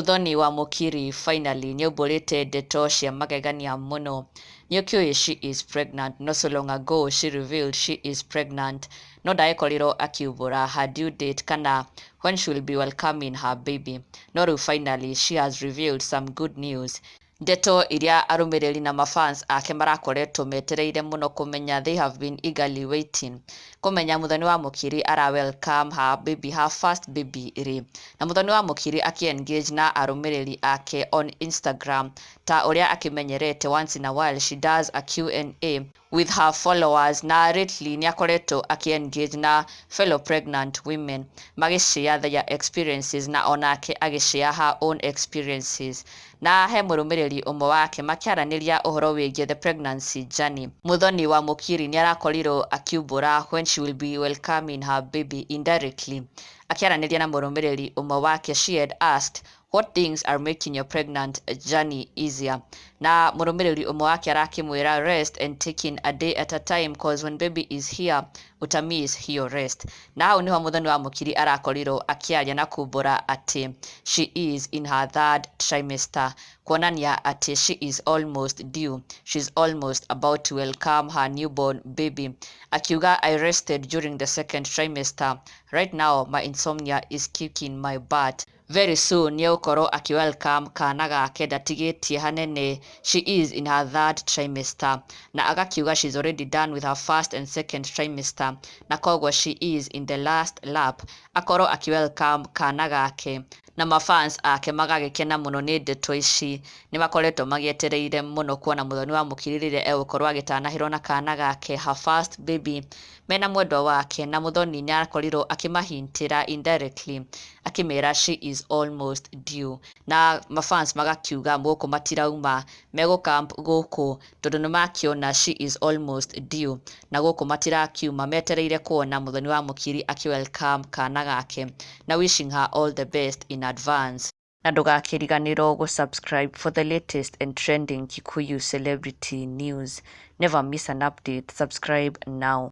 Muthoni wa Mukiri finally nĩaumbũrĩte ndeto cia magegania mũno. Nĩũkĩũĩ she is pregnant. Not so long ago she revealed she is pregnant, no ndagĩkorirwo akiumbũra her due date kana when she will be welcoming her baby. No rĩu finally she has revealed some good news, ndeto iria arũmĩrĩri na mafans ake marakoretwo metereire mũno kũmenya. They have been eagerly waiting kũmenya Muthoni wa Mukiri ara welcome her baby, her first baby rĩ. Na Muthoni wa Mukiri aki-engage na arũmĩrĩri ake on Instagram ta ũrĩa akĩmenyerete. Once in a while she does a Q&A with her followers, na lately nĩ akoretwo aki-engage na fellow pregnant women, magĩshare their experiences na onake agĩshare her own experiences. Na he mũrũmĩrĩri ũmwe wake makĩaranĩria ũhoro wĩgiĩ the pregnancy journey, Muthoni wa Mukiri nĩ arakorirwo akiumbũra when she will be welcoming her baby indirectly. Akĩaranĩria na mũrũmĩrĩri ũmwe wake, she had asked, "What things are making your pregnant journey easier?" Na mũrũmĩrĩri ũmwe wake arakĩmwĩra, "Rest and taking a day at a time, 'cause when baby is here utamiss hiyo rest." Na hau niho Muthoni wa Mukiri arakorirwo akĩaria na kumbũra atĩ she is in her third trimester, kuonania atĩ she is almost due, she's almost about to welcome her newborn baby. Akiuga, "I rested during the second trimester. Right now my insomnia is kicking my butt." Very soon nĩegũkorwo akĩ-welcome kana gake, ndatigĩtie hanene. She is in her third trimester, na agakiuga she's already done with her first and second trimester, na koguo she is in the last lap akorwo akĩ-welcome kana gake. Na mafans ake magagĩkena mũno nĩ ndeto ici. Nĩ makoretwo magĩetereire mũno kuona Muthoni wa Mukiri rĩrĩa egũkorwo agĩtanahĩrwo na kana gake, her first baby, mena mwendwa wake. Na Muthoni nĩ akorirwo akĩmahintĩra indirectly, akĩmera she is almost due, na mafans magakiuga gũkũ matirauma, megũ camp gũkũ tondũ nĩ makĩona she is almost due, na gũkũ matirakiuma, metereire kuona Muthoni wa Mukiri akĩ welcome kana gake, na wishing her all the best in advance. Na ndũgakĩriganĩrwo gũ subscribe for the latest and trending Kikuyu celebrity news. Never miss an update. Subscribe now.